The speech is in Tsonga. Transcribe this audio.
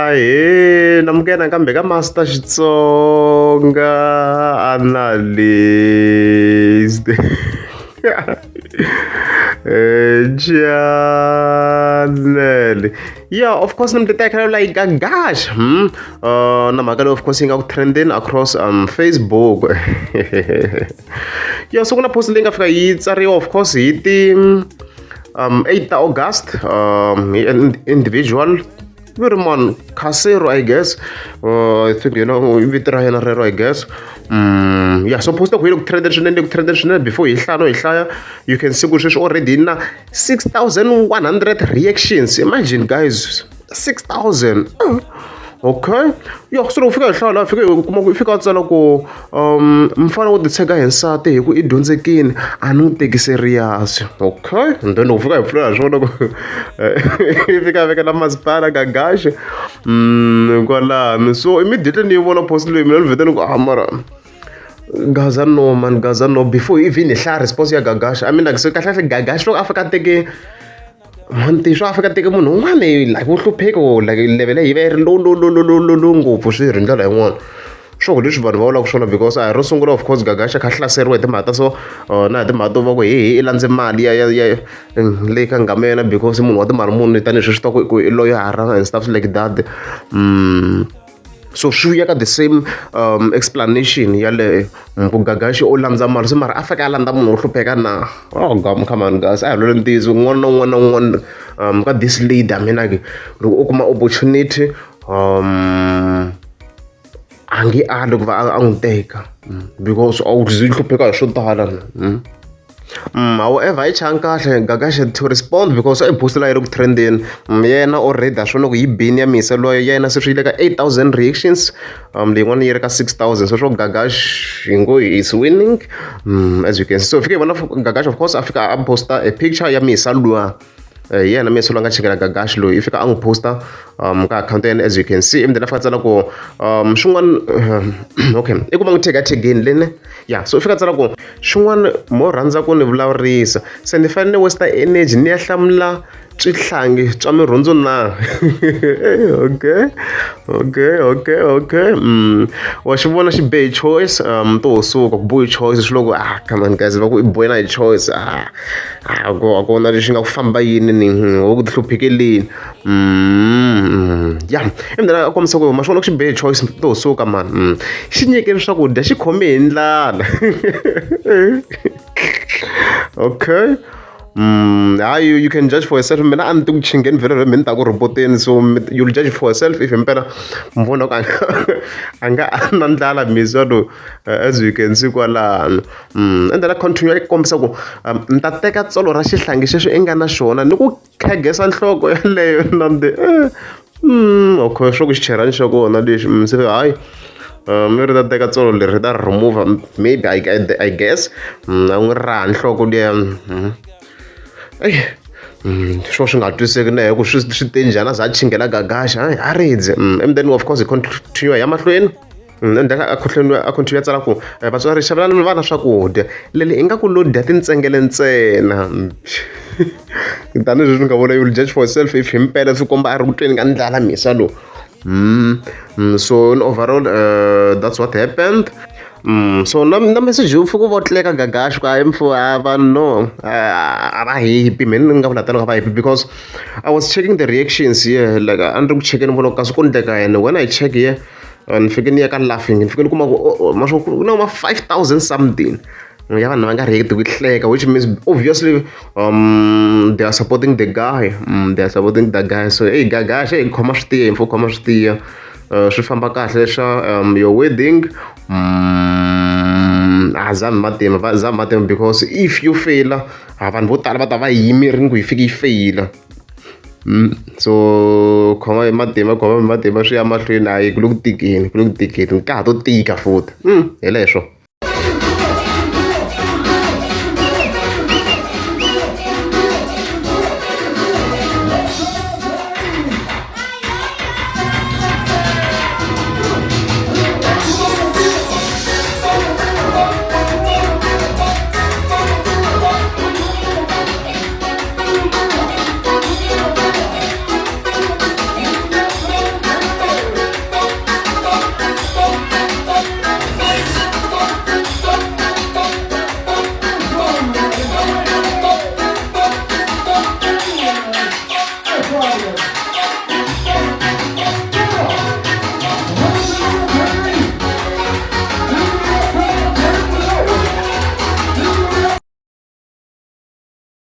Ahee namukela nakambe ka Master Xitsonga Analyst channel yeah of course ni mi tekela like Gagash na mhaka leyi of course yi nga ku trending across Facebook yeah so ku na post leyi nga fika yi tsariwa of course hi ti 8 ta August hi individual vi ri man Casero I guess I think you know i vito ra yena rero I guess yeah so post ku yi le ku trendeni swinene ku trendeni swinene before hi hlaya no hi hlaya you can see ku sweswi already na 6100 reactions imagine guys 6000 okay yo so loko fika hi hlaya laha fika hi kuma ku fika a tsala ku mfana wo titshega hi nsati hi ku i dyondzekile a ni n'wi teki serious okay and then loko fika hi pfula hi swona ku i fika a vekela masipala Gagash kwalano so immediately ni yi vona post leyi mina ni vhete ni ku ah mara Gaza no man Gaza no before even hi hlaya response ya Gagash I mean like so kahle kahle Gagash loko a fika a teke ntiyiso a fika a teke munhu un'wana like wo hlupheka like level yi va yi ri low low low low low low ngopfu swi ri ndlela yin'wana swo ku leswi vanhu va vulaka swona because a hi ro sungula of course Gagash a kha a hlaseriwa hi timhaka ta so na hi timhaka to va ku hehe i landze mali ya ya ya leyi ka nghamu ya yena because munhu wa timali muni tanihi swi swi tiva ku i loyara and stuff like that so swi ya ka the same explanation yaleyo ku Gagash o landza mali se mara a faneke a landza munhu wo hlupheka na oh come on guys a hi vuleni ntiyiso un'wana na un'wana na un'wana ka this lady I mean like loko u kuma opportunity a nge ali ku va a n'wi teka because a wu ze u hlupheka hi swo tala however a yi changi kahle Gagash to respond because a yi post la yi ri ku trendeni yena already a swi vona ku yi bini ya misa loyi yena se swi yile ka 8000 reactions leyin'wana yi ri ka 6000 so swo Gagash hi ngo is winning as you can see so fika hi vona Gagash of course a fika a posta a picture ya misa luya hi yena misa loyi a nga chekela Gagash loyi i fika a n'wi posta ka akhawunti ya yena as you can see ivi then a fika a tsala ku swin'wana okay i ku va n'wi tag tagini leni ya so i fika a tsala ku swin'wana mo rhandza ku ni vulavurisa se ni fanele ni waste energy ni ya hlamula swihlangi swa mirhundzu na okay okay okay okay wa xi vona xi be hi choice to ho suka ku bohi choice swi loko ah come on guys va ku i bohi na hi choice ah a ku a ku na lexi nga ku famba yini ni wo ku tihluphekeleni ya ivi then a kombisa ku ma swi vona ku xi be hi choice to ho suka man xi nyikeni swakudya xi khome hi ndlala okay hayi you can judge for yourself mina a ni ti ku chingeni vhele mi ni ta ku rhopoteni so you'll judge for yourself if himpela mi vona ku a nga na ndlala misa lowu as you can see kwalano and then a continue kombisa ku ni ta teka tsolo ra xihlangi xexo i nga na xona ni ku khegesa nhloko yeleyo na okay swo ku xicherani xa kona lexi se hayi mi ri ta teka tsolo leri ri ta remove maybe I guess a n'wi raha nhloko liya eyi swo swi nga twisiseki na hi ku swi swi te njhani a za a chingela Gagash a ridze and then of course hi continue ya mahlweni and then a continue a continue a tsala ku vatswari xavelani vana swakudya leli ingaku lo dya tintsengele ntsena tanihileswi ni nga vona you'll judge for yourself if himpela swi komba a ri ku tweni ka ndlala misa lowu so in overall that's what happened so na na message yo fika va tleka Gagash ku hayi mfo a vanhu no a va happy mina ni nga vula tano a va happy because I was checking the reactions here like a ni ri ku chekeni vona kasi ku endleka yini when I check here ni fike ni ya ka laughing ni fike ni kuma ku ma swo ku na ma 5000 something ya vanhu va nga react ku hleka which means obviously they are supporting the guy they are supporting the guy so hey Gagash hey khoma swi tiya mfo khoma swi tiya swi famba kahle swa your wedding a zami matima va zami matima because if you fail a vanhu vo tala va ta va yimerini ku yi fike yi feyila so khoma hi matimba khoma hi matimba swi ya mahlweni hayi ku le ku tikeni ku le ku tikeni ka ha to tika futhi hi leswo.